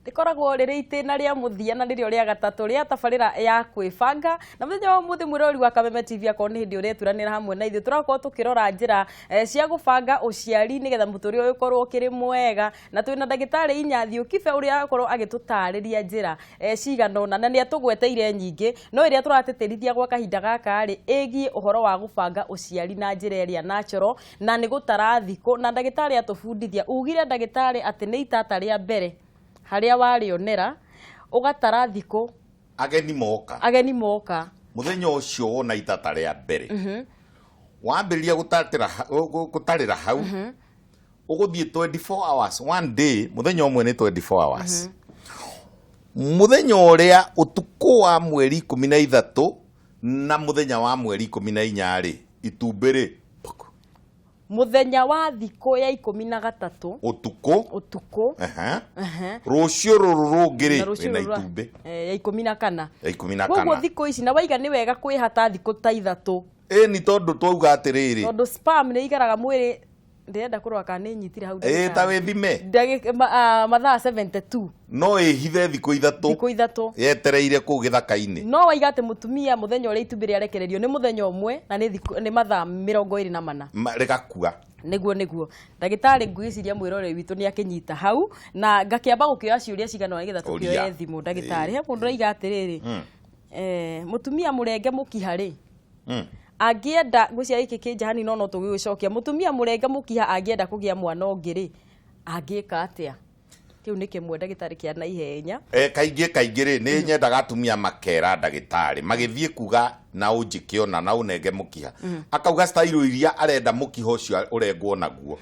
Rĩkoragwo rĩrĩ itĩna rĩa mũthia na nĩrĩo rĩa gatatũ rĩa tabarĩra ya kwĩbanga. Na mũthenya wa ũmũthĩ, mwĩroreri wa Kameme TV, akorwo nĩ hĩndĩ ũreturanĩra hamwe na ithuĩ, tũrakorwo tũkĩrora njĩra cia gũbanga ũciari nĩgetha mũtũrĩre ũyũ ũkorwo ũkĩrĩ mwega. Na twĩna ndagĩtarĩ Inyathiũ Kibe ũrĩa akorwo agĩtũtarĩria njĩra cigana ũna, na nĩ atũgweteire nyingĩ, no ĩrĩa tũratĩtĩrithia gwa kahinda gaka rĩ, ĩgiĩ ũhoro wa gũbanga ũciari na njĩra ĩrĩa natural, na nĩ gũtara thikũ. Na ndagĩtarĩ atũbundithia, ugire ndagĩtarĩ atĩ nĩ itata rĩa mbere harĩa warĩonera, ũgatara thikũ. Ageni moka. Ageni moka. Mũthenya ũcio wona itata rĩa mbere, wambĩrĩria gũtarĩra hau, ũgũthiĩ 24 hours, one day, mũthenya ũmwe nĩ 24 hours. Mũthenya ũrĩa ũtukũ wa mweri 13 na mũthenya wa mweri 14 rĩ, itumbĩ rĩ puk. Mũthenya wa thikũ ya 13. Ũtukũ. Ũtukũ. Rũciũ rũrũ rũngĩ rĩ Na rũciũ wĩna rũrũ itumbĩ. Ya 14. Ya ikũmi na Koguo kana. thikũ ici na waiga nĩ wega kwĩhata thikũ ta 3. Ĩni, tondũ twauga atĩrĩrĩ, tondũ sperm nĩ ikaraga mwĩrĩ, ndĩrenda kũrora kana nĩ nyitire hau. Ĩ ta wĩthime. Mathaa 72. No ĩhithe thikũ 3. Thikũ 3. Yetereire kũu gĩthaka-inĩ. No waiga atĩ mũtumia mũthenya ũrĩa itumbĩ rĩarekererio nĩ mũthenya ũmwe na nĩ thikũ, nĩ mathaa 24. Rĩgakua. Nĩguo ndagĩtarĩ, ngwĩciria mwĩroreri witũ nĩ akĩnyita hau, na ngakĩamba gũkĩoya ciũria cigana ũna nĩgetha tũkĩoye Ũria. thimũ. Ndagĩtarĩ, he mũndũ ũraiga atĩrĩrĩ, mũtumia mũrenge mũkiha rĩ, angĩenda, ngwĩciria gĩkĩ kĩnja hanini, no tũgĩgĩcokia. Mũtumia mũrenge mũkiha angĩenda kũgĩa mwana ũngĩ rĩ, angĩka atĩa? Kĩu nĩ kĩmwe, ndagĩtarĩ, kĩa naihenya. Kaingĩ kaingĩ rĩ, nĩ nyendaga atumia makera ndagĩtarĩ magĩthiĩ kuga na ũnjĩke ona na ũnenge mũkiha, akauga style iria arenda mũkiha ũcio ũrengwo naguo,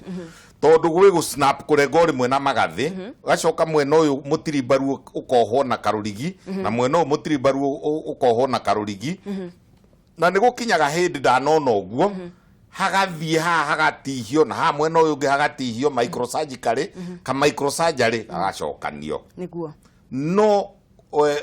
tondũ gwĩ gũ snap, kũrengwo rĩmwe na magathĩ, gacoka mwena ũyũ mũtirimbaru ũkohwo na karũrigi, na mwena ũyũ mũtirimbaru ũkohwo na karũrigi. Na nĩ gũkinyaga hĩndĩ ndanona ũguo hagathiĩ haha hagatihio, na haha mwena ũyũ ũngĩ hagatihio microsurgically, ka microsurgery gagacokanio. No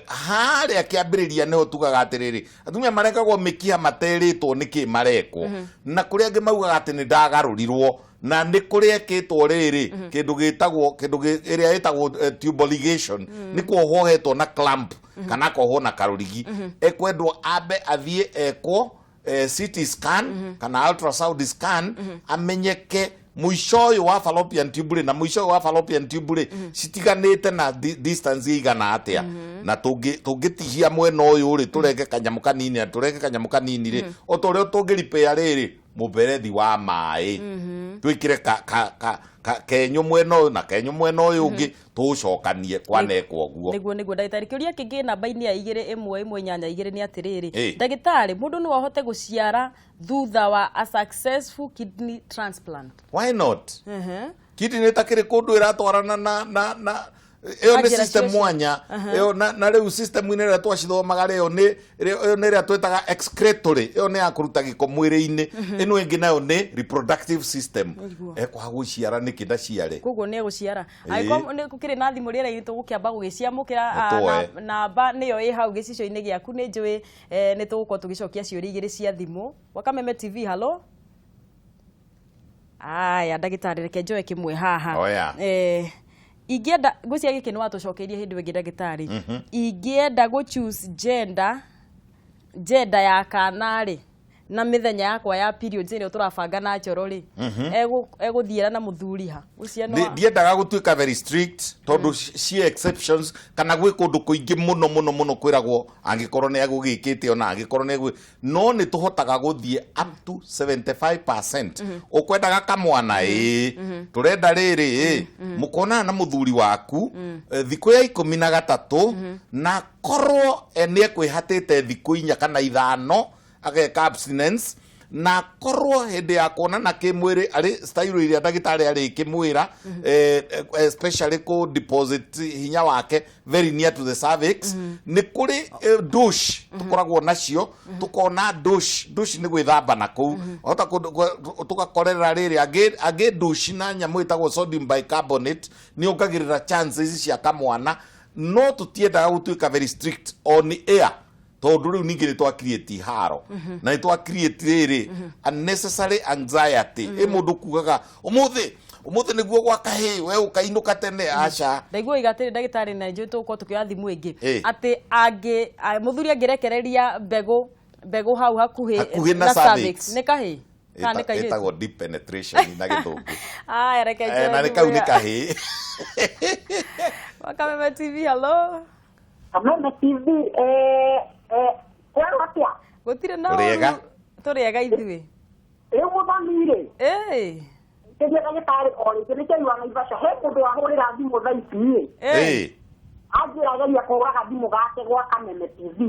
harĩa kĩambĩrĩria nĩho tugaga atĩrĩrĩ, atumia marekagwo mĩkiha materĩtwo nĩkĩ marekwo, na kũrĩa angĩ maugaga atĩ nĩ ndagarũrirwo, na nĩ kũrĩ ekĩtwo rĩrĩ kĩndũ gĩtagwo kĩndũ ĩrĩa ĩtagwo tubal ligation, nĩ kuohwo ohetwo na clamp kana akohwo na karũrigi. Ekwendwo ambe athiĩ ekwo CT scan kana ultrasound scan, amenyeke mũico ũyũ wa fallopian tube rĩ na mũico ũyũ wa fallopian tube rĩ citiganĩte na distance ĩigana atĩa, na tũngĩtihia mwena ũyũ rĩ, tũrenge kanyamũ kanini na tũrenge kanyamũ kanini rĩ, o ta ũrĩa tũngĩripĩa rĩrĩ mũberethi wa maĩ, twĩkĩre ka kenyũ mwena ũyũ na kenyũ mwena ũyũ ũngĩ, tũcokanie kwanekwo ũguo. Nĩguo, ndagĩtarĩ. Kĩũria kĩngĩ namba-inĩ ya 21182 nĩ atĩrĩrĩ, ndagĩtarĩ, mũndũ no ahote gũciara thutha wa a successful kidney transplant? Why not? Kidney ĩtakĩrĩ kũndũ ĩratwarana na ĩyo Na nĩ njĩra system cio. Mwanya ĩyo na rĩu system-inĩ ĩrĩa twacithomaga rĩ, ĩyo nĩ ĩyo nĩ ĩrĩa twĩtaga excretory, ĩyo nĩ ya kũruta gĩko mwĩrĩ-inĩ. Ĩno ĩngĩ nayo nĩ reproductive system. Ekwaga gũciara nĩkĩ? Ndaciare. Koguo nĩ egũciara. Ĩĩ. Angĩkorwo nĩ gũkĩrĩ na thimũ rĩera-inĩ, tũgũkĩamba gũgĩciamũkĩra. Nĩtwoe. Namba nĩyo ĩ hau gĩcicio-inĩ gĩaku. Nĩ njũĩ nĩ tũgũkorwo tũgĩcokia ciũria igĩrĩ cia thimũ. Gwa Kameme TV, halo. Aya, ndagĩtarĩ, reke njoe kĩmwe haha. Oya. Ingĩenda, ngwĩciria gĩkĩ nĩ watũcokeirie hĩndĩ ĩngĩ, ndagĩtarĩ. Ingĩenda gũ choose gender ya kana rĩ, na mĩthenya yakwa ya periods ĩrĩa tũrabanga na njoro rĩ, egũthiĩra na mũthuri ha ũcio no Ndiendaga gũtuĩka very strict, tondũ ci exceptions kana gwĩ kũndũ kũingĩ mũno mũno mũno kwĩragwo angĩkorwo nĩ agũgĩkĩte ona angĩkorwo nĩ agũ, no nĩ tũhotaga gũthiĩ up to 75%. Ũkwendaga kamwana ĩĩ, tũrenda rĩrĩ ĩ mũkonana na mũthuri waku thikũ ya 13, na korwo nĩ ekwĩhatĩte thikũ 4 kana 5 ageka abstinence, na korwo hĩndĩ ya kuonana kĩmwĩrĩ arĩ style ĩrĩa ndagĩtarĩ arĩkĩmwĩra, especially kũ deposit hinya wake very near to the cervix. Nĩ kũrĩ douche tũkoragwo nacio, tũkona douche. Douche nĩ gwĩthamba na kũu hota tũgakorerera rĩrĩ angĩ douche na nyamũ ĩtagwo sodium bicarbonate, nĩ ongagĩrĩra chances cia kamwana. No tũtiendaga gũtuĩka very strict on air, tondũ rĩu ningĩ nĩ twa create haro na nĩ twa create rĩrĩ unnecessary anxiety. Ĩ mũndũ kugaga ũmũthĩ Ũmũthĩ nĩguo gwa kahĩĩ, we ũkainũka tene, aca. Ndaigua iga atĩrĩ, ndagĩtarĩ, na njũĩ tũgũkorwo tũkĩoya thimũ ĩngĩ, Ĩ. atĩ angĩ mũthuri angĩrekereria mbegũ hau hakuhĩ Hakuhĩ na cervix. Nĩ kahĩĩ kana nĩ kairĩtu? Ĩtagwo deep penetration na Gĩthũngũ. Aya, reke njoe Na nĩ thimũ kau nĩ kahĩĩ. Wakameme TV, hello. Kameme TV, kwerwo atĩa? Gũtirĩ na Tũrĩega. ũru, tũrĩega ithuĩ. Rĩu mũthoni-rĩ, Ĩ. kĩria ndagĩtarĩ o rĩngĩ nĩ kĩaigua Naivasha, he mũndũ wahũrĩra thimũ thaa ici ĩ, Ĩ. Anjĩra geria kũhũraga thimũ gake gwa Kameme TV,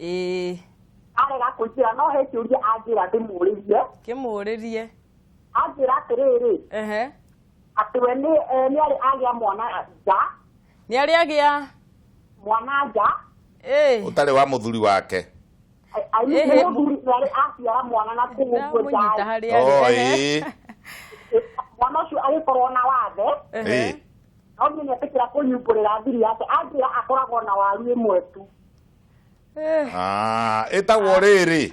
Ĩ. arega kũingĩra, no he kĩũria anjĩra ndĩmũrĩrie. Kĩmũrĩrie. Anjĩra atĩrĩrĩ, atĩ we nĩ arĩ agĩa mwana nja. Nĩ arĩ agĩa Mwana nja. Ĩ. Ũtarĩ wa mũthuri wake. Nĩ mũthuri, nĩ arĩ aciara mwana na kũu ũguo Ndamũnyita nja. harĩa Oh, arĩ. Ehe. ĩ. Mwana ũcio agĩkorwo na wathe, no niĩ nĩetĩkĩra kũnyumbũrĩra thiri yake, anjĩra akoragwo na waru ĩmwe tu. Ah, ĩtagwo rĩrĩ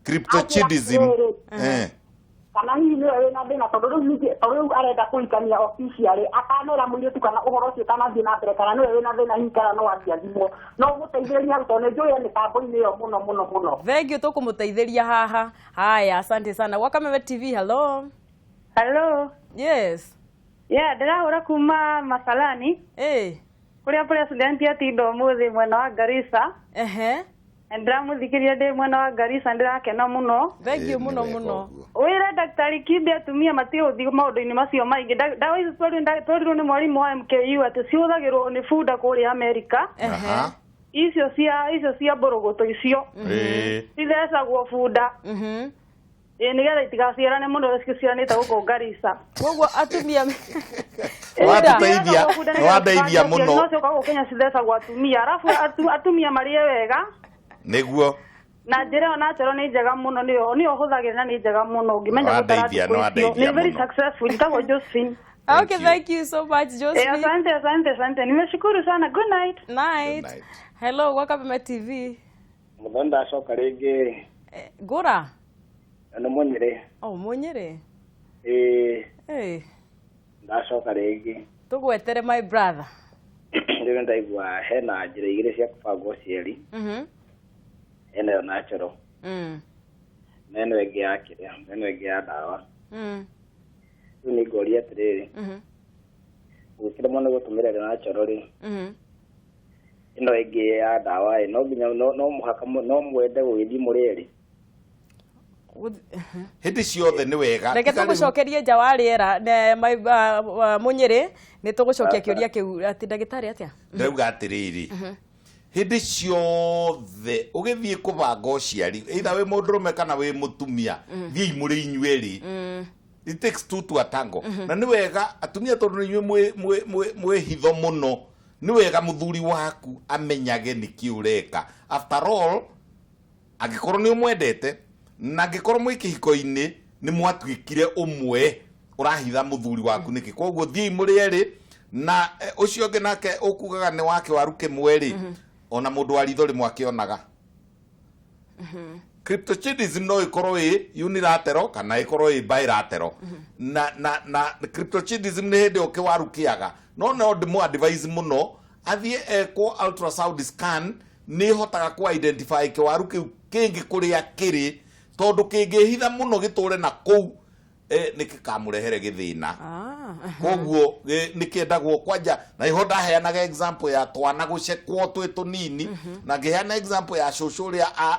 cryptochidism. Anjĩra atĩrĩrĩ, kana hihi nĩwe wĩna thĩna, tondũ rĩu ningĩ tondũ rĩu arenda kũhikania officially, akanera mũirĩtu kana ũhoro ũcio kanathiĩ na mbere, kana nĩwe wĩna thĩna hihi, kana no athiĩ athimwo, no ũmũteithĩrĩrie hau, tondũ nĩ njũĩ mĩtambo-inĩ ĩyo mũno mũno mũno. Thank you, tũkũmũteithĩria haha. Haya, asante sana. Wakameme TV, hello. Hello. Yes. Yeah, ndĩrahũra kuma Masalani kũrĩa president atinda ũmũthĩ mwena wa Garissa. Na ndĩramũthikĩria ndĩ mwena wa Garissa, ndĩrakena mũno. Thank you Ĩ, nĩ mũno wega mũno. ũguo. Wĩre Daktari Kimbe atumia matige gũthiĩ maũndũ-inĩ macio maingĩ. Ndawa ici twerirwo nĩ mwarimũ wa MKU atĩ cihũthagĩrwo nĩ bunda kũrĩa Amerika. Icio cia mbũrũgũtũ icio cithecagwo bunda, ĩ, nĩgetha itigaciarane mũno ciciaranĩte gũkũ Garissa. Koguo atumia Nĩwatũteithia, nĩwandeithia mũno. No cioka gũkũ Kenya cithecagwo atumia, arabu atumia marĩe wega. Na njĩra ĩyo natural nĩ njega mũno, nĩyo hũthagĩra na nĩ njega mũno ũngĩmenya gũtara Nĩwandeithia, thikũ icio. nĩwandeithia Nĩ very mũno. successful. Njĩtagwo Josephine. Thank Okay, you. thank you so much, Josephine. Asante, asante, asante, nimeshukuru sana. Good night. Night. Good night. Hello, Wakameme TV. Mũthoni, ndacoka rĩngĩ. Ngũra. Nĩ Mũnyĩrĩ. Oh, Mũnyĩrĩ. Ĩĩ. Ndacoka rĩngĩ. Tũgwetere, my brother. Rĩu ndaigua hena njĩra igĩrĩ cia kũbanga ũciari. Hena ĩyo natural na ĩno ĩngĩ ya kĩrĩa, na ĩno ĩngĩ ya ndawa. Rĩu nĩ ngoria atĩrĩrĩ, ũgĩkĩremwo nĩ gũtũmĩra ĩrĩa natural rĩ, ĩno ĩngĩ ya ndawa ĩ, no nginya no mũhaka no mwende gũgĩthiĩ mũrĩ erĩ? Hĩndĩ ciothe nĩ wega. Reke Tiga rĩu- tũgũcokerie nja wa rĩera Mũnyĩrĩ, nĩ tũgũcokia kĩũria kĩu atĩ ndagĩtarĩ atĩa. Ndauga atĩrĩrĩ, hĩndĩ ciothe ũgĩthiĩ kũbanga ũciari, either wĩ mũndũrũme kana wĩ mũtumia, thiĩi mũrĩ inyuerĩ. It takes two to a tango. Na nĩ wega atumia, tondũ nĩ inyuĩ mwĩ hitho mũno, nĩ wega mũthuri waku amenyage nĩkĩ ũreka. After all, angĩkorwo nĩ ũmwendete na angĩkorwo mwĩ kĩhiko-inĩ, nĩ mwatuĩkire ũmwe, ũrahitha mũthuri waku nĩkĩ? Koguo thiĩi mũrĩ erĩ. Na ũcio ũngĩ nake ũkugaga nĩ wa kĩwaru kĩmwe rĩ, ona mũndũ wa ritho rĩmwe akĩonaga. Cryptochidism no ĩkorwo ĩ unilateral kana ĩkorwo ĩ bilateral. Na cryptochidism nĩ hĩndĩ ĩyo kĩwaru kĩaga, no ndĩmũ advise mũno athiĩ ekwo ultrasound scan. Nĩ ĩhotaga kũ identify kĩwaru kĩu kĩngĩ kũrĩa kĩrĩ, tondũ kĩngĩhitha mũno gĩtũre na kũu, nĩ gĩkamũrehere gĩthĩna. Koguo nĩ kĩendagwo kwanja, na iho ndaheanaga example ya twana gũcekwo twĩ tũnini, na ngĩheana example ya cũcũ ũrĩa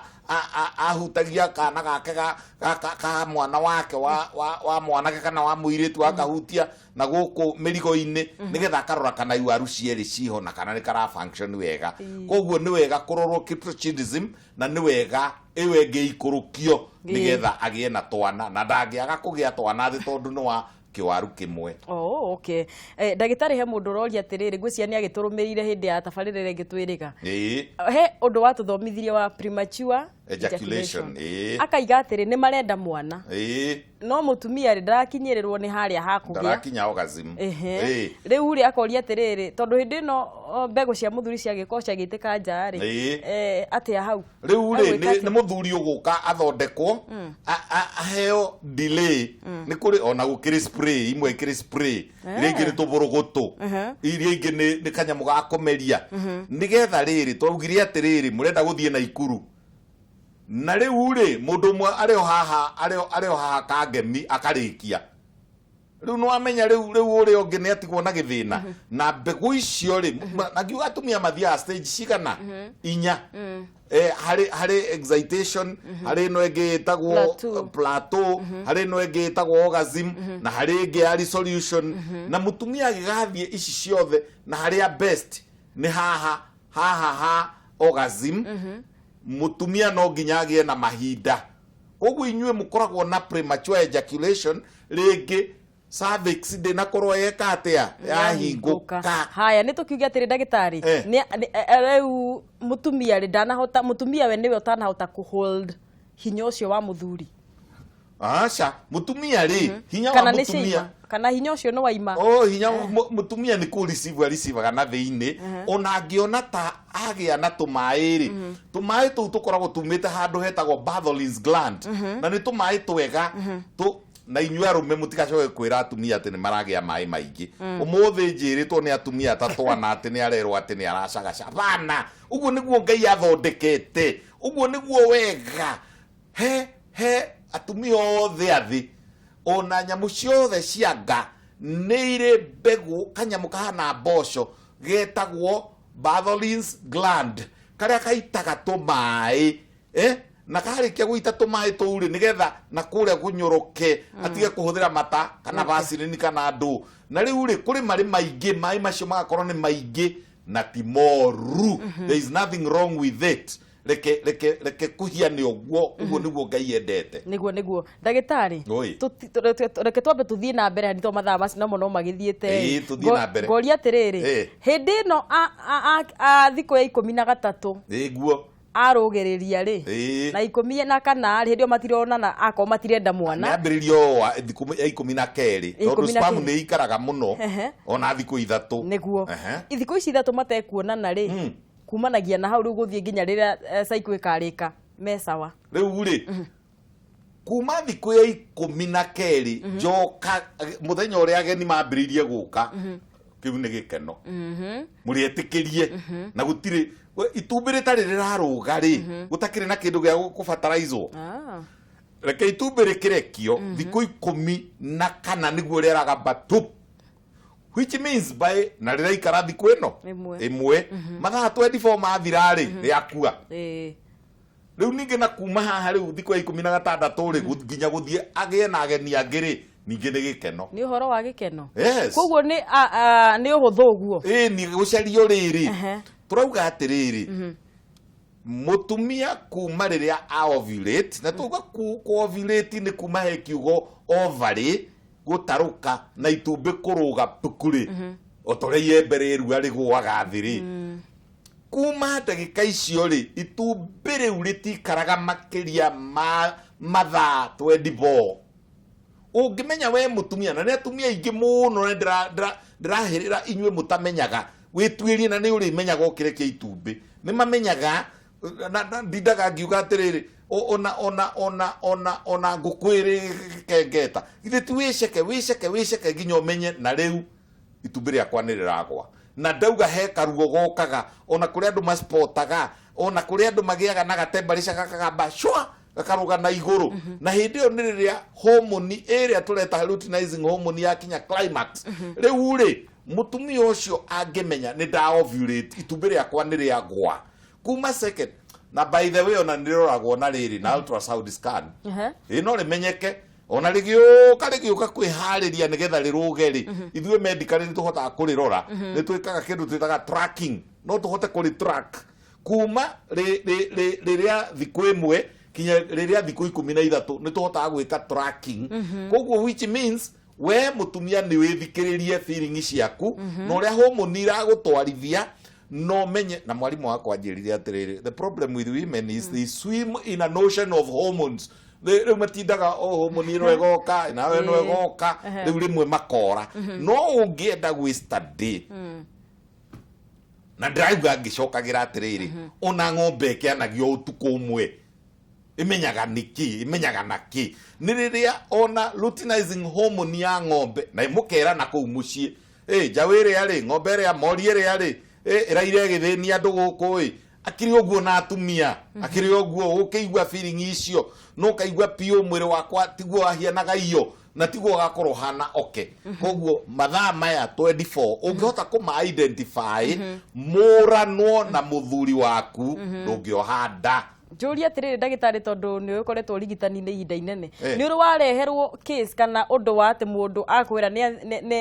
ahutagia kana gake ga mwana wake wa mwanake kana wa mũirĩtu, akahutia na gũkũ mĩrigo-inĩ nĩgetha akarora kana iwaru cierĩ ciho na kana nĩ kara function wega. Koguo nĩ wega kũrorwo cryptochidism, na nĩ wega ĩyo ĩngĩ ikũrũkio nĩgetha agĩe na twana, na ndangĩaga kũgĩa twana thĩ tondũ nĩ wa kĩwaru kĩmwe. Oh, okay. Ndagĩtarĩ, he mũndũ ũroria atĩrĩrĩ, ngwĩciria nĩ agĩtũrũmĩrĩire hĩndĩ ya tabarĩra ĩrĩa ĩngĩ twĩrĩga. He ũndũ watũthomithirie wa premature Ejaculation, ĩĩ. Akaiga atĩrĩ nĩ marenda mwana. Ĩĩ. No mũtumia rĩ ndarakinyĩrĩrwo nĩ harĩa hakũgĩa. Ndarakinya orgasm. Ehe. Ĩĩ. Rĩu rĩ akoria atĩrĩrĩ, tondũ hĩndĩ ĩno mbegũ cia mũthuri ciagĩkorwo ciagĩtĩka nja rĩ, Ĩĩ. Atĩa hau? Rĩu rĩ Egwĩka nĩ atĩa? nĩ mũthuri ũgũka athondekwo, aheo delay. Nĩ kũrĩ ona gũkĩrĩ spray imwe, ikĩrĩ spray iria ingĩ nĩ tũbũrũgũtũ, iria ingĩ nĩ kanyamũ ga kũmeria, nĩgetha rĩrĩ twaugire atĩrĩrĩ mũrenda gũthiĩ na ikuru. Na rĩu rĩ mũndũ ũmwe arĩ o haha, arĩ o haha kangemi akarĩkia. Rĩu nĩwamenya rĩu ũrĩa ũngĩ nĩ atigwo na gĩthĩna. Na mbegũ icio rĩ, na ngiuga atumia mathiaga stage cigana? 4. Harĩ excitation, harĩ ĩno ĩngĩ ĩtagwo Plateau. Plateau, harĩ ĩno ĩngĩ ĩtagwo orgasm, na harĩ ĩngĩ ya resolution. Na mũtumia agĩgathiĩ ici ciothe, na harĩa best nĩ haha, haha ha orgasm. Mũtumia no nginya agĩe na mahinda. Koguo inyuĩ mũkoragwo na premature ejaculation, rĩngĩ cervix ndĩnakorwo yeka atĩa, yahingũka. Haya, nĩ tũkiuge atĩrĩ ndagĩtarĩ, rĩu mũtumia rĩ ndanahota, mũtumia we nĩwe ũtanahota kũ hold hinya ũcio wa mũthuri. Aca, mũtumia rĩ, hinya wa Kana nĩ mũtumia ciaima, kana hinya ũcio nĩ waima. Oh, hinya mũtumia nĩ kũ receive receivaga na thĩinĩ. Ona angĩona ta agĩa na tũmaĩ rĩ, tũmaĩ tũu tũkoragwo tumĩte handũ hetagwo Bartholin's gland, na nĩ tũmaĩ twega na inyuĩ arũme mũtigacoke kwĩra atumia atĩ nĩ maragĩa maĩ maingĩ. Ũmũthĩ njĩrĩtwo nĩ atumia atatũ ana atĩ nĩ arerwo atĩ nĩ aracagaca. Bana, ũguo nĩguo Ngai athondekete, ũguo nĩguo wega. He atumia othe athĩ, ona nyamũ ciothe cia nga nĩ irĩ mbegũ, kanyamũ kahana mboco getagwo Bartholin's gland, karĩa kaitaga tũmaĩ, na karĩkia gũita tũmaĩ tũu rĩ, nĩgetha na kũrĩa kũnyoroke, atige kũhũthĩra mata kana vaseline kana ndũ. Na rĩu rĩ, kũrĩ marĩ maingĩ, maĩ macio magakorwo nĩ maingĩ na ti moru. There is nothing wrong with it. Reke kũhiane ũguo, ũguo nĩguo Ngai endete. Nĩguo, nĩguo. Ndagĩtarĩ, Oi. Reke twambe tũthiĩ na mbere hanini tondũ mathaa macio namo no magĩthiĩte. Ĩĩ, tũthiĩ na mbere. Ngoria atĩrĩrĩ, hĩndĩ ĩno thikũ ya 13 Nĩguo. arũgĩrĩria rĩ, Ĩĩ. na 14 rĩ, hĩndĩ ĩyo matironana, akorwo matirenda mwana. Nĩambĩrĩrio wa thikũ ya 12, tondũ Ikũmi na sperm kerĩ. nĩ ikaraga mũno, ona thikũ 3. Nĩguo. Thikũ ici 3 matekuonana rĩ, kumanagia na hau rĩu gũthiĩ nginya rĩrĩa cycle ĩkarĩka, me sawa. Rĩu rĩ, kuma thikũ ya 12, njoka mũthenya ũrĩa ageni mambĩrĩirie gũka, kĩu nĩ gĩkeno. Mũrĩetĩkĩrie. Na gũtirĩ, we, itumbĩ rĩtarĩ rĩrarũga rĩ, gũtakĩrĩ na kĩndũ gĩa kũbataraizwo. Reke itumbĩ rĩkĩrekio, thikũ 14 nĩguo rĩaragamba tu. Which means by na rĩraikara thikũ ĩno Ĩmwe. ĩmwe. Mathaa 24 mathira rĩ, rĩakua. Rĩu ningĩ na kuma haha rĩu thikũ ya 16 rĩ, nginya gũthiĩ agĩe na ageni angĩ rĩ, ningĩ nĩ gĩkeno. Nĩ ũhoro wa gĩkeno. Yes. Koguo nĩ ũhũthũ ũguo. Ĩĩ, nĩ gũcario rĩrĩ. Tũrauga atĩrĩrĩ, mũtumia kuma rĩrĩa a ovulate, na tuga ku ovulate nĩ kuma he kiugo ovary, gũtarũka na itumbĩ kũrũga pukurĩ. O ta ũrĩa iembe rĩrua rĩgũaga thĩ rĩ. Kuma ndagĩka icio rĩ, itumbĩ rĩu rĩtikaraga makĩria ma mathaa 24. Ũngĩmenya we mũtumia, na nĩ atumia aingĩ mũno, na ndĩrahĩrĩra inyuĩ mũtamenyaga, wĩtuĩrie na nĩ ũrĩmenyaga ũkĩrekia itumbĩ. Nĩ mamenyaga, na ndindaga ngiuga atĩrĩrĩ, ona ngũkũ ĩrĩ kengeta. Githĩ ti wĩceke, wĩceke, wĩceke nginya ũmenye na rĩu itumbĩ rĩakwa nĩ rĩragwa. Na ndauga he karuo gokaga, ona kũrĩ andũ maspotaga, ona kũrĩ andũ magĩaga na gatembarĩca gakagamba cwa, gakarũga na igũrũ. Na hĩndĩ ĩyo nĩ rĩrĩa hormone ĩrĩa tũreta luteinizing hormone yakinya climax. Rĩu rĩ, mũtumia ũcio angĩmenya nĩ nda ovulate, itumbĩ rĩakwa nĩ rĩagwa. Kuma second, na by the way ona nĩ rĩroragwo na rĩrĩ na ultrasound scan. Ĩ no rĩmenyeke, ona rĩgĩũka, rĩgĩũka kwĩharĩria nĩgetha rĩrũge rĩ, ithuĩ medically nĩ tũhotaga kũrĩrora. Nĩ twĩkaga kĩndũ twĩtaga tracking, no tũhote kũrĩ track kuma rĩrĩa thikũ ĩmwe kinya rĩrĩa thikũ 13, nĩ tũhotaga gwĩka tracking. Koguo which means we mũtumia nĩ wĩthikĩrĩrie feeling ciaku, na ũrĩa hormone iragũtwarithia, No menye na mwarimu wakwa anjĩrire atĩrĩrĩ, the problem with women is they swim in an ocean of hormones. Rĩu matindaga o hormone ĩno ĩgoka nawe ĩno ĩgoka, rĩu rĩmwe makora. No ũngĩenda gwĩ study, na ndĩrauga ngĩcokagĩra atĩrĩrĩ, ona ng'ombe ĩkĩanagio ũtukũ ũmwe imenyaga nĩkĩ, imenyaga nakĩ. Nĩ rĩrĩa ona luteinizing hormone ya ng'ombe na mũkerana kũu mũciĩ, njaũ ĩrĩa rĩ, ng'ombe ĩrĩa, mori ĩrĩa rĩ, ĩraire ĩgĩthĩnia andũ gũkũ ĩ, akĩrĩ ũguo na atumia, akĩrĩ ũguo ũkĩigua feeling icio, no ũkaigua piũ mwĩrĩ wakwa tiguo wahianaga iyo na tiguo ũgakorwo hana oke. Koguo mathaa maya 24 ũngĩhota kũma identify mũranwo na mũthuri waku, ndũngĩoha nda. Njũrie atĩrĩrĩ ndagĩtarĩ, tondũ nĩ ũkoretwo ũrigitani-inĩ ihinda inene, nĩ ũrĩ wareherwo case kana ũndũ wa atĩ mũndũ akwĩra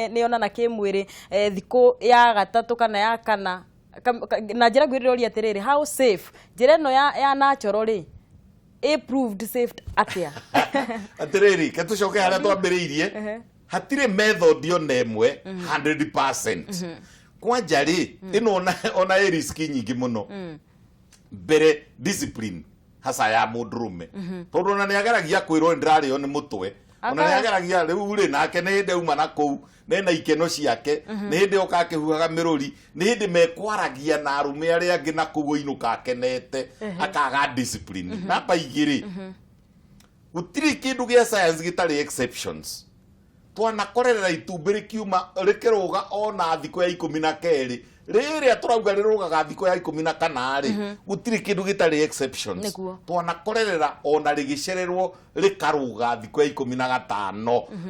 nĩ onana kĩmwĩrĩ thikũ ya gatatũ kana ya kana, na njĩra ngwĩrĩre ũria atĩrĩrĩ, how safe njĩra ĩno ya natural rĩ, ĩ proved safe atĩa? Atĩrĩrĩ, ke tũcoke harĩa twambĩrĩirie. Hatirĩ method ona ĩmwe 100%. Kwanja rĩ, ĩno ona ĩ risk nyingĩ mũno. Mbere discipline hasa ya mũndũrũme, tondũ ona nĩ ageragia kwĩrwo nĩ ndĩrarĩo nĩ mũtwe, ona nĩ ageragia rĩu rĩ, nake nĩ hĩndĩ auma na kũu nena ikeno ciake, nĩ hĩndĩ oka akĩhuhaga mĩrũri, nĩ hĩndĩ mekwaragia na arũme arĩa angĩ na kũu ainũka akenete, akaga discipline. Namba igĩrĩ, gũtirĩ kĩndũ gĩa science gĩtarĩ exceptions. Twanakorerera itumbĩ rĩkiuma rĩkĩrũga ona thikũ ya 12, rĩrĩa tũrauga rĩrũgaga thikũ ya 14 rĩ, gũtirĩ kĩndũ gĩtarĩ exceptions. Twanakorerera ona rĩgĩcererwo rĩkarũga thikũ ya 15.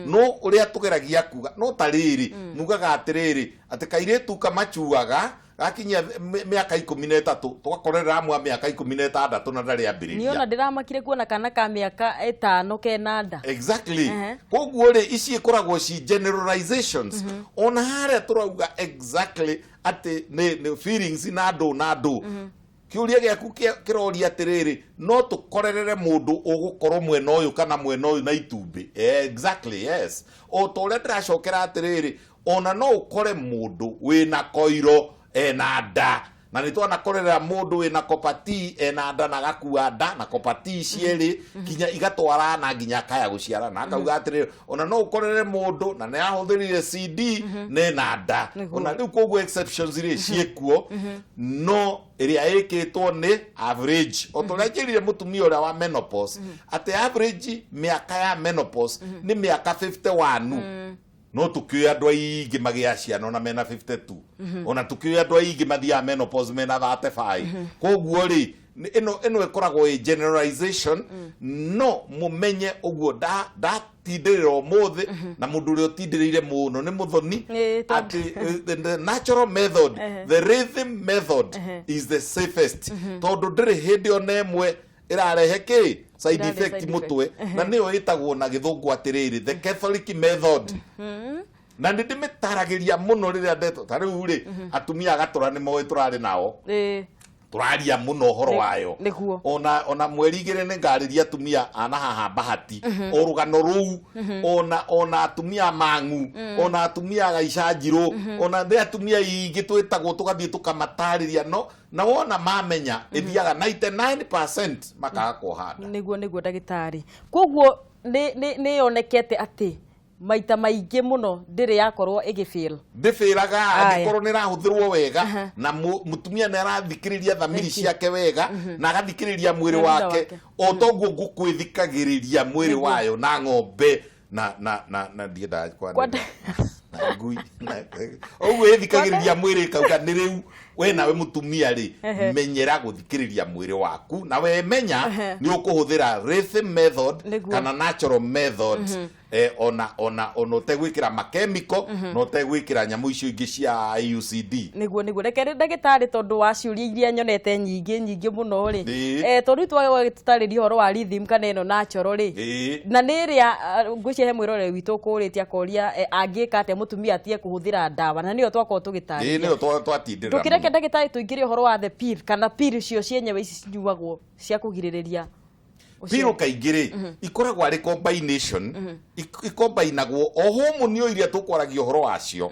No ũrĩa tũgeragia kuga no ta rĩrĩ, mugaga atĩrĩrĩ, atĩ kairĩtu kamacuaga gakinyia mĩaka 13, tũgakorerera amwe a mĩaka 16 na ndarĩ ambĩrĩria. Niona ndĩramakire kuona kana ka mĩaka 5 kena nda. Exactly. Koguo rĩ, ici ikoragwo ci generalizations. Ona harĩa tũrauga exactly atĩ nĩ feelings na andũ na andũ. Kĩũria gĩaku kĩroria atĩrĩrĩ, no tũkorerere mũndũ ũgũkorwo mwena ũyũ kana mwena ũyũ na itumbĩ? Exactly, yes. O ta ũrĩa ndĩracokera atĩrĩrĩ, ona no ũkore mũndũ wĩna koiro ena nda, na nĩ twanakorerera mũndũ wĩna kopati ena nda na agakua nda na kopati cierĩ kinya igatwarana nginya akaya gũciarana, akauga atĩrĩrĩ, ona no ũkorere mũndũ na nĩ ahũthĩrire CD na ena nda. Ona rĩu koguo exceptions rĩ ciĩkuo, no ĩrĩa ĩkĩtwo nĩ average. O ta ũrĩa njĩrire mũtumia ũrĩa wa menopause, atĩ average mĩaka ya menopause nĩ mĩaka 51. No tũkĩũĩ andũ aingĩ magĩa ciana ona mena 52, ona tũkĩũĩ andũ aingĩ mathiaga menopause mena 35. Koguo rĩ, ĩno ĩkoragwo ĩ generalization, no mũmenye ũguo ndatindĩrĩra ũmũthĩ, na mũndũ ũrĩa ũtindĩrĩire mũno nĩ mũthoni, atĩ the natural method, the rhythm method is the safest, tondũ ndĩrĩ hĩndĩ ona ĩmwe ĩrarehe kĩ side effect mũtwe, na nĩyo ĩtagwo na gĩthũngũ atĩrĩrĩ the Catholic method. Na nĩ ndĩmĩtaragĩria mũno rĩrĩa ndetwo ta rĩu rĩ, atumia agatũra nĩ moĩ tũrarĩ nao, tũraria mũno ũhoro wayo. Ona mweri igĩrĩ nĩ ngarĩria atumia ana haha Bahati o rũgano rũu, ona atumia mang'u, ona atumia gaica njirũ, ona nĩ atumia ingĩ twĩtagwo tũgathiĩ tũkamatarĩria, no na wona mamenya ĩthiaga 99% makaga kuoha nda. Nĩguo ndagĩtarĩ. Koguo nĩ yonekete atĩ maita maingĩ mũno ndĩrĩ yakorwo ĩgĩfail. Ndĩbĩraga angĩkorwo nĩ ĩrahũthĩrwo wega, na mũtumia nĩ arathikĩrĩria thamiri ciake wega, na agathikĩrĩria mwĩrĩ wake o toguo ngũkũ ĩthikagĩrĩria mwĩrĩ wayo na ng'ombe na na na na ndiendaga kwanĩrĩra na ngui ũguo ĩthikagĩrĩria mwĩrĩ ĩkauga nĩ rĩu we nawe mũtumia rĩ, menyera gũthikĩrĩria mwĩrĩ waku, na we menya nĩ ũkũhũthĩra rhythm method kana natural method, ona ona ona ũtegwĩkĩra makemiko na ũtegwĩkĩra nyamũ icio ingĩ cia IUCD. Nĩguo reke ndagĩtarĩ, tondũ wa ciũria iria nyonete nyingĩ nyingĩ mũno rĩ, tondũ rĩu twagĩtũtarĩria ũhoro wa rhythm kana ĩno natural rĩ, na nĩ ĩrĩa ngwĩciria he mwĩroreri witũ ũkũrĩtie akoria angĩka atĩa mũtumia atige kũhũthĩra ndawa, na nĩyo twakorwo tũgĩtarĩria. Nĩyo twatindĩrĩra. Ndũkĩreke ndagĩtarĩ tũingĩre ũhoro wa the pill kana pill cio cienyewe ici cinyuagwo cia kũgirĩrĩria. Pill kaingĩ rĩ, ikoragwo arĩ combination, ikombainagwo o hormone o iria tũkwaragia ũhoro wacio.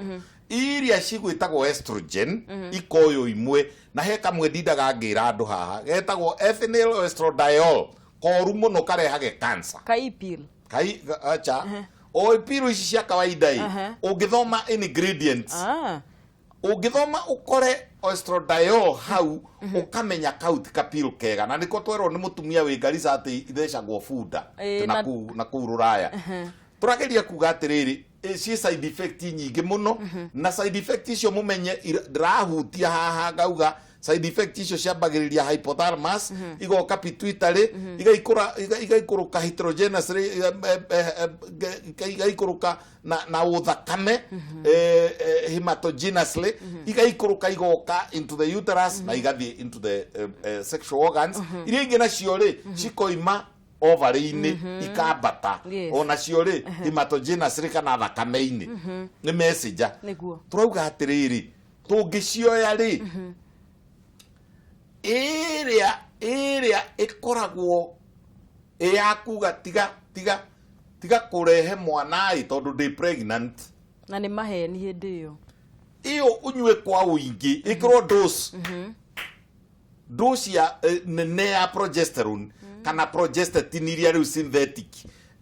Iria cigwĩtagwo estrogen ikoywo imwe, na he kamwe ndindaga ngĩra andũ haha getagwo ethinyl estradiol, koru mũno, karehage cancer. Kai pill? Kai acha, o pill ici cia kawaida ĩ, ũngĩthoma ingredients, ũngĩthoma ũkore estradiol hau, ũkamenya kau ti kapill kega, na nĩko twerwo nĩ mũtumia wĩ Garissa atĩ ithecagwo bunda. Na kũu rũraya tũrageria kuga atĩrĩrĩ, ciĩ side effect nyingĩ mũno, na side effect icio mũmenye ndĩrahutia haha ngauga side effect icio ciambagĩrĩria hypothalamus, igoka pituitary, igaikũra, igaikũrũka heterogeneous, igaikũrũka na ũthakame, hematogenously, igaikũrũka igoka into the uterus na igathiĩ into the sexual organs. Iria ingĩ nacio rĩ, cikoima ovary-inĩ ikambata, onacio rĩ hematogenously kana thakame-inĩ, nĩ messenger. Tũrauga atĩrĩrĩ, tũngĩcioya rĩ, ĩrĩa ĩkoragwo ĩ ya kuga tiga tiga tiga kũrehe mwana ĩ tondũ ndĩ pregnant, na nĩ maheni hĩndĩ ĩyo. Ĩyo ũnyue kwa ũingĩ, ĩkĩrwo dose ya nene ya progesterone kana progestatin iria rĩu synthetic,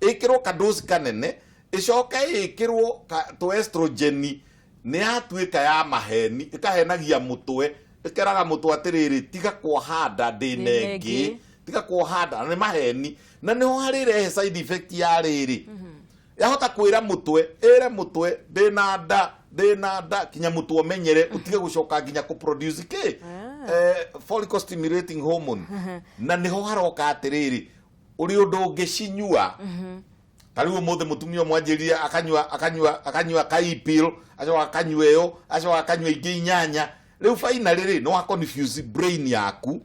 ĩkĩrwo ka dose kanene, ĩcoke ĩkĩrwo tũ estrogen, nĩ yatuĩka ya maheni, ĩkahenagia mũtwe, ĩkeraga mũtwe atĩrĩrĩ, tiga kuoha nda, ndĩna ndĩna ĩngĩ. Ĩngĩ. Tiga kuoha nda, na nĩ maheni, na nĩho harĩrehe side effect ya rĩrĩ, yahota kwĩra mũtwe, ĩre mũtwe ndĩna nda, ndĩna nda, kinya mũtwe ũmenyere ũtige gũcoka nginya kũ produce kĩ follicle stimulating hormone. Na nĩho haroka atĩrĩrĩ, ũrĩ ũndũ ũngĩcinyua. Ta rĩu ũmũthĩ mũtumia ũmwe anjĩrire akanyua akanyua akanyua kai pill, acoka akanyua ĩyo, acoka akanyua ingĩ inyanya. Rĩu finally rĩ, nĩ wa confuse brain yaku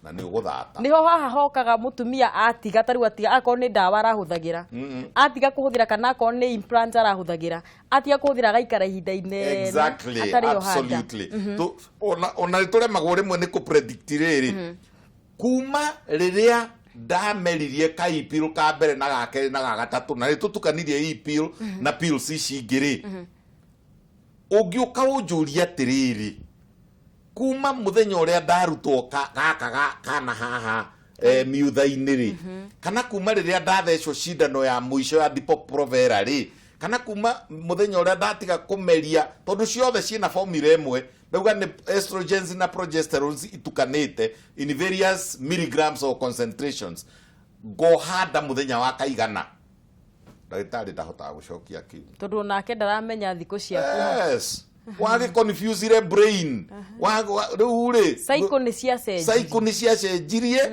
na nĩ ũgũthata. Niho haha hokaga mũtumia atiga, ta rĩu atiga, akorwo nĩ ndawa arahũthagĩra, atiga kũhũthĩra, kana akorwo nĩ implant arahũthagĩra, atiga kũhũthĩra, agaikara ihinda inene atarĩ oha nda. Absolutely. Ona nĩ tũremagwo rĩmwe nĩ kũ-predict rĩrĩ, kuma rĩrĩa ndameririe ka e-pill ka mbere na ga kerĩ na ga gatatũ, na nĩ tũtukanirie e-pill na pills ici ingĩ rĩ, ũngĩũka ũnjũrie atĩrĩrĩ, kuma mũthenya ũrĩa ndarutwo gaka kana haha miutha-inĩ rĩ, kana kuma rĩrĩa ndathecwo cindano ya mũico ya Depo-Provera rĩ, kana kuma mũthenya ũrĩa ndatiga kũmeria, tondũ ciothe ciĩna formula ĩmwe, ndauga nĩ estrogens na progesterones itukanĩte in various milligrams or concentrations, ngohanda mũthenya wa kaigana, ndagĩtarĩ ndahotaga gũcokia kĩu. Tondũ onake ndaramenya thikũ ciaku. Yes, wagĩ confuse brain. Rĩu rĩ, cycle nĩ ciacenjirie. Cycle nĩ ciacenjirie.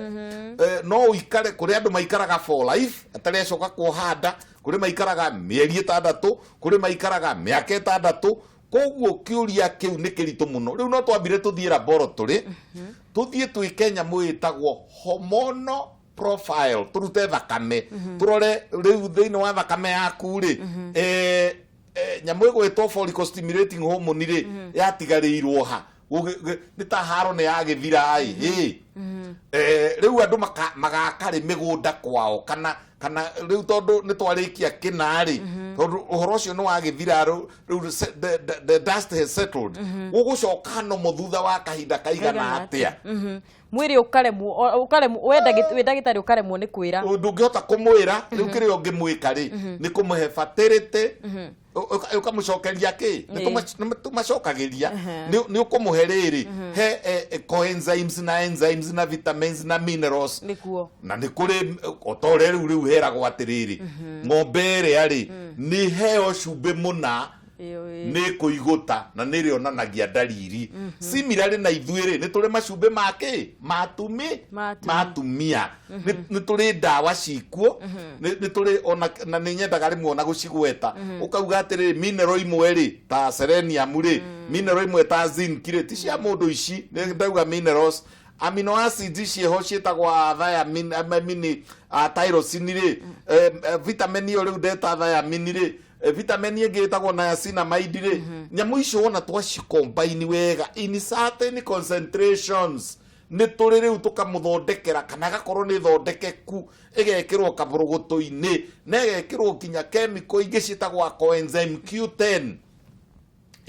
No ũikare, kũrĩ andũ maikaraga for life atarĩ acoka kuoha nda, kũrĩ maikaraga mĩeri 6, kũrĩ maikaraga mĩaka 6. Koguo kĩũria kĩu nĩ kĩritũ mũno. Rĩu no twambire tũthiĩ laboratory, tũthiĩ twĩke nyamũ ĩtagwo hormonal profile, tũrute thakame, tũrore rĩu thĩinĩ wa thakame yaku rĩ, nyamũ ĩgwĩtwo follicle stimulating hormone rĩ, yatigarĩirwo ha. Nĩ ta haro nĩ yagĩthira ĩ. Rĩu andũ magakarĩ mĩgũnda kwao, kana rĩu tondũ nĩ twarĩkia kĩna rĩ, tondũ ũhoro ũcio nĩ wagĩthira rĩu, the dust has settled, gũgũcoka nomo thutha wa kahinda kaigana atĩa? Mwĩrĩ ũkaremwo, we ndagĩtarĩ ũkaremwo nĩ kwĩra. Ndũngĩhota kũmwĩra. Rĩu kĩrĩa ũngĩmwĩka rĩ, nĩ kũmũhe fertility, ũkamũcokeria kĩ. Nĩ tũmacokagĩria, nĩ ũkũmũhe rĩrĩ, he coenzymes na enzymes na vitamins na minerals. Na nĩ kũrĩ o ta ũrĩa rĩu heragwo atĩrĩrĩ, ng'ombe ĩrĩa rĩ nĩ heo cumbĩ mũna, Ĩyo, ĩ. Nĩ kũigũta na nĩ rĩonanagia ndariri. Similarly na ithuĩ rĩ, nĩ tũrĩ macumbĩ ma kĩ matumi. Ma atumia. Matumia nĩ tũrĩ ndawa cikuo, nĩ tũrĩ ona, na nĩ nyendaga rĩmwe ona gũcigweta, ũkauga atĩrĩrĩ, mineral imwe rĩ ta selenium rĩ, mineral imwe ta zinc rĩ, ti cia mũndũ ici. Nĩ ndauga minerals, amino acids ciĩho ciĩtagwo thiamine, amine, tyrosine rĩ, vitamin ĩyo rĩu ndeta thiamine rĩ, vitamin ĩngĩ ĩtagwo niacinamide rĩ, nyamũ icio wona twacicombine wega in certain concentrations, nĩ tũrĩ rĩu tũkamũthondekera, kana agakorwo nĩ thondekeku, ĩgekĩrwo kabũrũgũtũ-inĩ na ĩgekĩrwo nginya chemical ingĩ ciĩtagwo coenzyme Q10.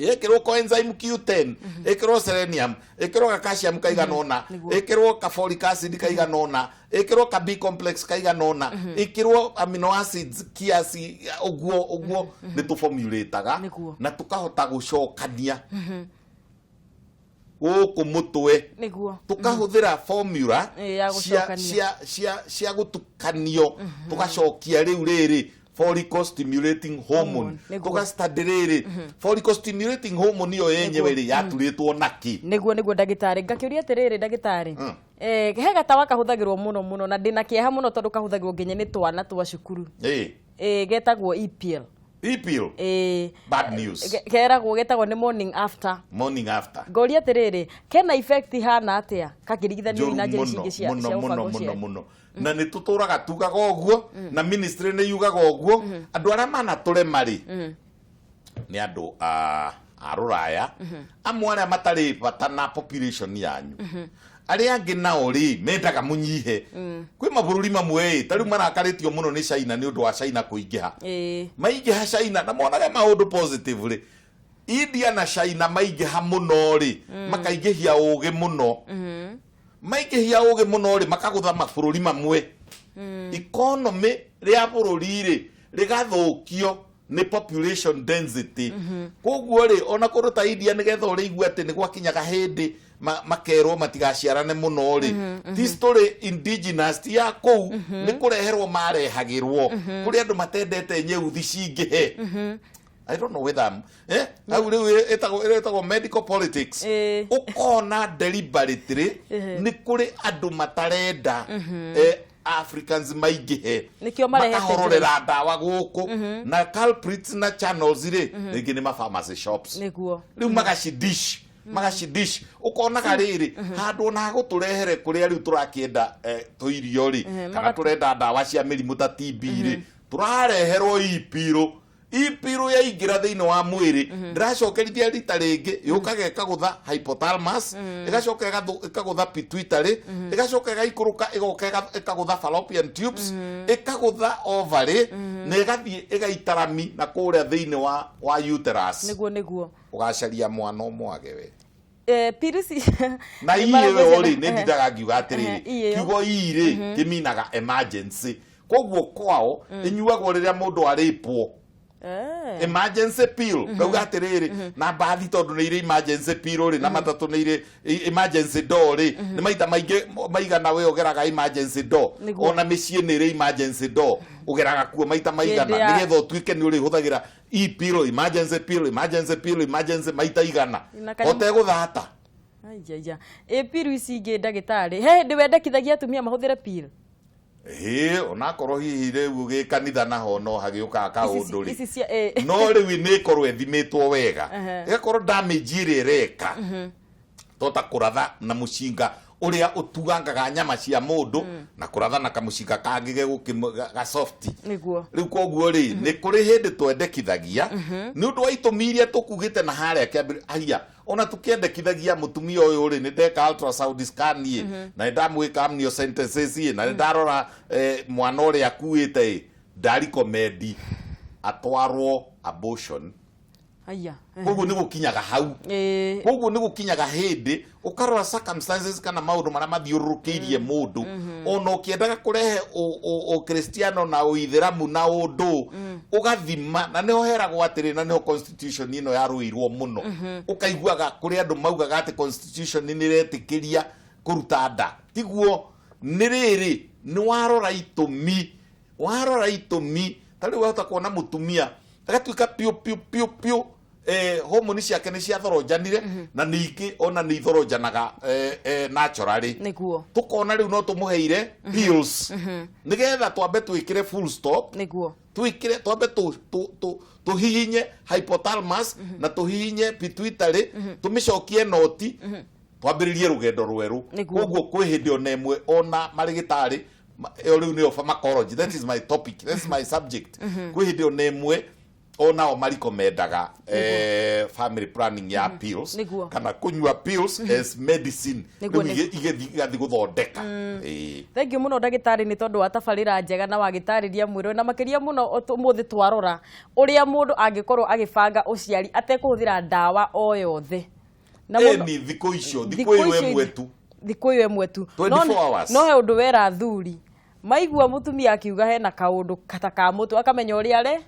Ĩkĩrwo coenzyme Q10, ĩkĩrwo selenium, ĩkĩrwo ga calcium kaigana ũna, ĩkĩrwo ka folic acid kaigana ũna, ĩkĩrwo ka B complex kaigana ũna, ĩkĩrwo amino acids kiasi ũguo ũguo, nĩ tũformulataga na tũkahota gũcokania gũkũ mũtwe, tũkahũthĩra formula ya cia gũcokania. Cia gũtukanio, tũgacokia rĩu rĩrĩ follicle stimulating hormone. Hormone, Tũgastudy rĩrĩ follicle stimulating hormone ĩyo yenyewe rĩ yaturĩtwo nakĩ. Nĩguo ndagĩtarĩ, ngakĩũria atĩrĩrĩ ndagĩtarĩ, he gatawa kahũthagĩrwo mũno mũno na ndĩna kĩeha mũno tondũ kahũthagĩrwo nginya nĩ twana twa cukuru. Getagwo EPL. E-pill. Bad news. Keragwo getagwo nĩ morning after. Morning after. Ngoria atĩrĩrĩ, kena effect ihana atĩa kakĩringithanio Njũru na njĩra ici mũno ingĩ cia mũno cia mũno ũbanga mũno ũciari? Mũno, na nĩ tũtũraga tugaga ũguo na ministry nĩ yugaga ũguo. Andũ arĩa manatũrema rĩ nĩ andũ a rũraya amwe arĩa matarĩ bata na population yanyu. Arĩa angĩ nao rĩ mendaga mũnyihe. Kwĩ mabũrũri mamwe ĩ ta rĩu marakarĩtio mũno nĩ China nĩ ũndũ wa China kũingĩha. Maingĩha China na monage maũndũ positive rĩ, India na China maingĩha mũno rĩ, makaingĩhia ũgĩ mũno. Maingĩhia ũgĩ mũno rĩ, makagũtha mabũrũri mamwe. Economy rĩa bũrũri rĩ rĩgathũkio nĩ population density. Koguo rĩ, ona kũndũ ta India, nĩgetha ũrĩigue atĩ nĩ gwakinyaga hĩndĩ makerwo matigaciarane mũno rĩ, ti story indigenous, ti ya kũu, nĩ kũreherwo marehagĩrwo kũrĩ andũ matendete nyeuthi cingĩhe. I don't know whether I'm, hau rĩu ĩtagwo medical politics. Ũkona deliberately nĩ kũrĩ andũ matarenda Africans maingĩhe. Nĩkĩo marehete njĩra. Makahororera ndawa gũkũ, na culprits na channels rĩ rĩngĩ nĩ ma pharmacy shops. Rĩu magacidish, ũkonaga rĩrĩ handũ ona gũtũrehere kũrĩa rĩu tũrakĩenda tũirio rĩ, kana tũrenda ndawa cia mĩrimũ ta TB rĩ, tũrareherwo ipiro. Ipiro yaingĩra thĩinĩ wa mwĩrĩ ndĩracokerithia rita rĩngĩ, yũkaga ĩkagũtha hypothalamus, ĩgacoka ĩkagũtha pituitary, ĩgacoka ĩgaikũrũka, ĩgoka ĩkagũtha fallopian tubes, ĩkagũtha ovary, na ĩgathiĩ ĩgaitarami na kũrĩa thĩinĩ wa uterus. Nĩguo nĩguo. Ũgacaria mwana ũmwage we. Pills na nĩ ii maragwo ĩyo ciana- rĩ, nĩ ndindaga ngiuga atĩrĩrĩ, ii ĩyo. Kiugo ii rĩ kĩminaga emergency, koguo kwao ĩnyuagwo rĩrĩa mũndũ arĩpwo. Emergency pill, ngauga atĩrĩrĩ, na mbathi tondũ nĩ irĩ emergency pill rĩ, na matatũ nĩ irĩ emergency door rĩ, nĩ maita maingĩ maigana we ũgeraga emergency door. Ona mĩciĩ nĩ ĩrĩ emergency door, ũgeraga kuo maita maigana nĩgetha ũtuĩke nĩ ũrĩhũthagĩra e pill, emergency pill, emergency pill, emergency maita igana Na kanyamũ- ũtegũthata. Aijaija, ĩ pill ici ingĩ ndagĩtarĩ, he hĩndĩ wendekithagia atumia mahũthĩre pill? Ĩ, onakorwo hihi rĩu gĩ kanitha naho no hagĩũkaga kaũndũ rĩ, Ici cia no rĩu nĩ ĩkorwo ĩthimĩtwo wega, ĩgakorwo damage ĩrĩa ĩreka to ta kũratha na mũcinga ũrĩa ũtuangaga nyama cia mũndũ na kũratha na kamũcinga kangĩ gegũkĩ ga soft. Rĩu koguo rĩ, nĩ kũrĩ hĩndĩ twendekithagia nĩ ũndũ wa itũmi iria tũkugĩte na harĩa kĩambĩrĩria. Haiya, ona tũkĩendekithagia mũtumia ũyũ rĩ, nĩ ndeka ultrasound scan ĩ, na nĩ ndamwĩka amniocentesis ĩ, na nĩ ndarora mwana ũrĩa akuĩte ĩ, ndarecommend atwarwo abortion. Koguo nĩ gũkinyaga hau. Koguo nĩ gũkinyaga hĩndĩ ũkarora circumstances kana maũndũ marĩa mathiũrũrũkĩirie mũndũ, ona ũkĩendaga kũrehe ũkristiano na ũithĩramu na ũndũ ũgathima, na nĩho heragwo atĩrĩ, na nĩho constitution ĩno yarũĩirwo mũno. Ũkaiguaga kũrĩ andũ maugaga atĩ constitution nĩ ĩretĩkĩria kũruta nda. Tiguo, nĩ rĩrĩ, nĩ warora itũmi, warora itũmi. Ta rĩu wahota kuona mũtumia agatuĩka piũ piũ piũ piũ, homoni ciake nĩ ciathoronjanire, na ningĩ ona nĩ ithoronjanaga naturally. Tukona rĩu no tũmũheire pills nĩgetha twambe twĩkĩre full stop, twĩkĩre twambe tũhihinye hypothalamus na tũhihinye pituitary, tũmĩcokie noti, twambĩrĩrie rũgendo rwerũ. Koguo kwĩ hĩndĩ ona ĩmwe ona marĩgĩtarĩ ĩyo rĩu nĩyo pharmacology, that is my topic, that is my subject. Kwĩ hĩndĩ ona ĩmwe Onao marikomendaga family planning ya pills kana kunyua pills as medicine rĩu igĩthiĩ gũthondeka. Thank you mũno ndagĩtarĩ nĩ tondũ wa tabarĩra njega na wagĩtarĩria mwĩrĩ na makĩria mũno ũmũthĩ twarora ũrĩa mũndũ angĩkorwo agĩbanga ũciari atekũhũthĩra ndawa o yothe. Na mũno thikũ icio thikũ ĩyo ĩmwe tu, thikũ ĩyo ĩmwe tu. 24 hours. No he ũndũ wera athuri maigua mũtumia akiuga hena kaũndũ ta ka mũtwe akamenya ũrĩa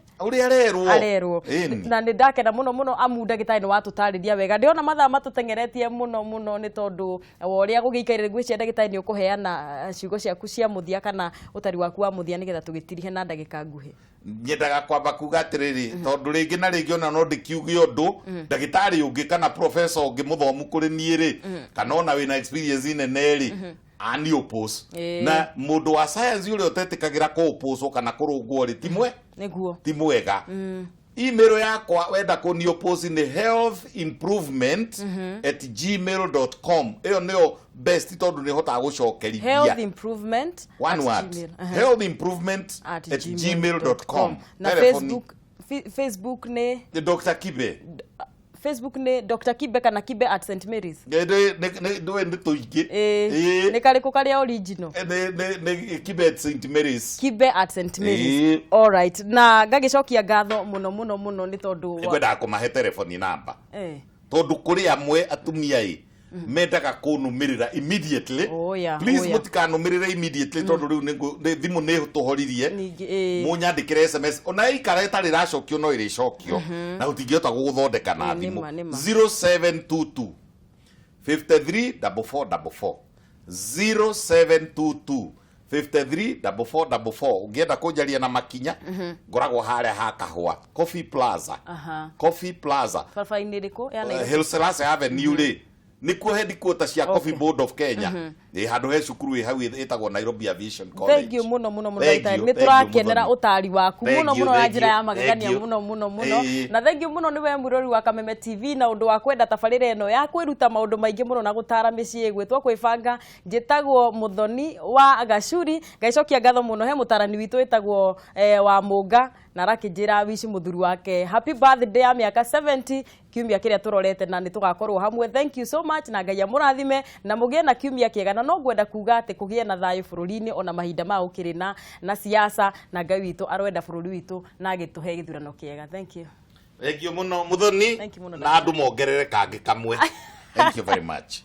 arerwo arerwo. Na nĩ ndakena mũno mũno amu ndagĩtarĩ nĩ watũtarĩria wega. Ndĩrona mathaa matũteng'eretie mũno mũno nĩ tondũ wa ũrĩa gũgĩikaire. Ngwĩciria ndagĩtarĩ nĩ ũkũheana ciugo ciaku cia mũthia kana ũtari waku wa mũthia nĩgetha tũgĩtirihe na ndagĩka nguhĩ. Nyendaga kwamba kuga atĩrĩrĩ, tondũ rĩngĩ na rĩngĩ ona no ndĩkiuge ũndũ ndagĩtarĩ ũngĩ kana professor ũngĩ mũthomu kũrĩ niĩ rĩ, kana ona wĩna experience nene rĩ, ani oppose. Na mũndũ wa science ũrĩa ũtetĩkagĩra kũ oppose kana kũrũngwo rĩ, ti mwe nĩguo ti mwega. Email yakwa wenda kũni oppose nĩ healthimprovement@gmail.com. Ĩyo nĩyo best tondũ nĩ hotaga gũcokerithia. Health improvement one word, healthimprovement@gmail.com. Na Facebook, Facebook nĩ Dr. Kibe. Facebook nĩ Dr. Kibe kana Kibe at St Mary's. Nĩ tũingĩ. Nĩ karĩkũ karĩa original? Nĩ Kibe at St Mary's. Kibe at St Mary's. All right. Na ngagĩcokia ngatho mũno mũno mũno nĩ tondũ nĩngwendaga kũmahe telefoni namba. Tondũ kũrĩ amwe atumia ĩ mendaga kũnũmĩrĩra immediately. Please mũtikanũmĩrĩre immediately tondũ rĩu thimũ nĩ tũhoririe. Mũnyandĩkĩre SMS ona ĩikara ĩtarĩ ĩracokio no ĩrĩcokio na ũtingĩhota gũgũthondeka na thimũ. 0722 53 4444 0722 53 4444. Ũngĩenda kũnjaria na makinya ngoragwo harĩa ha Kahũa Coffee Plaza. Coffee Plaza barabara-inĩ ĩrĩkũ ya Nairobi? Hill Selassie Avenue rĩ, nĩkuo headquarters cia Coffee Board of Kenya. Nĩ handũ he cukuru ĩ hau ĩtagwo Nairobi Aviation College. Thank you mũno mũno mũno ndagĩtarĩ, nĩ tũrakenera ũtari waku mũno mũno na njĩra ya magegania mũno mũno mũno. Na thank you mũno nĩ we mwĩrori wa Kameme TV na ũndũ wa kwenda tabarĩra ĩno ya kwĩruta maũndũ maingĩ mũno na gũtara mĩciĩ ĩgwĩtwo kwĩbanga. Njĩtagwo Mũthoni wa Gacuri, ngaicokia ngatho mũno he mũtarani witũ wĩtagwo wa Mũnga na arakĩnjĩra wici mũthuri wake happy birthday ya mĩaka 70 kiumia kĩrĩa tũrorete na nĩ tũgakorwo hamwe. Thank you so much na Ngai amũrathime na mũgĩe na kiumia kĩega. Na no ngwenda kuga atĩ kũgĩe na thayũ bũrũri-inĩ ona mahinda ma gũkĩrĩ na siasa, na Ngai witũ aroenda bũrũri witũ na agĩtũhe gĩthurano kĩega. Thank you. Thank you mũno Mũthoni, na andũ mongerere kangĩ kamwe. Thank you very much.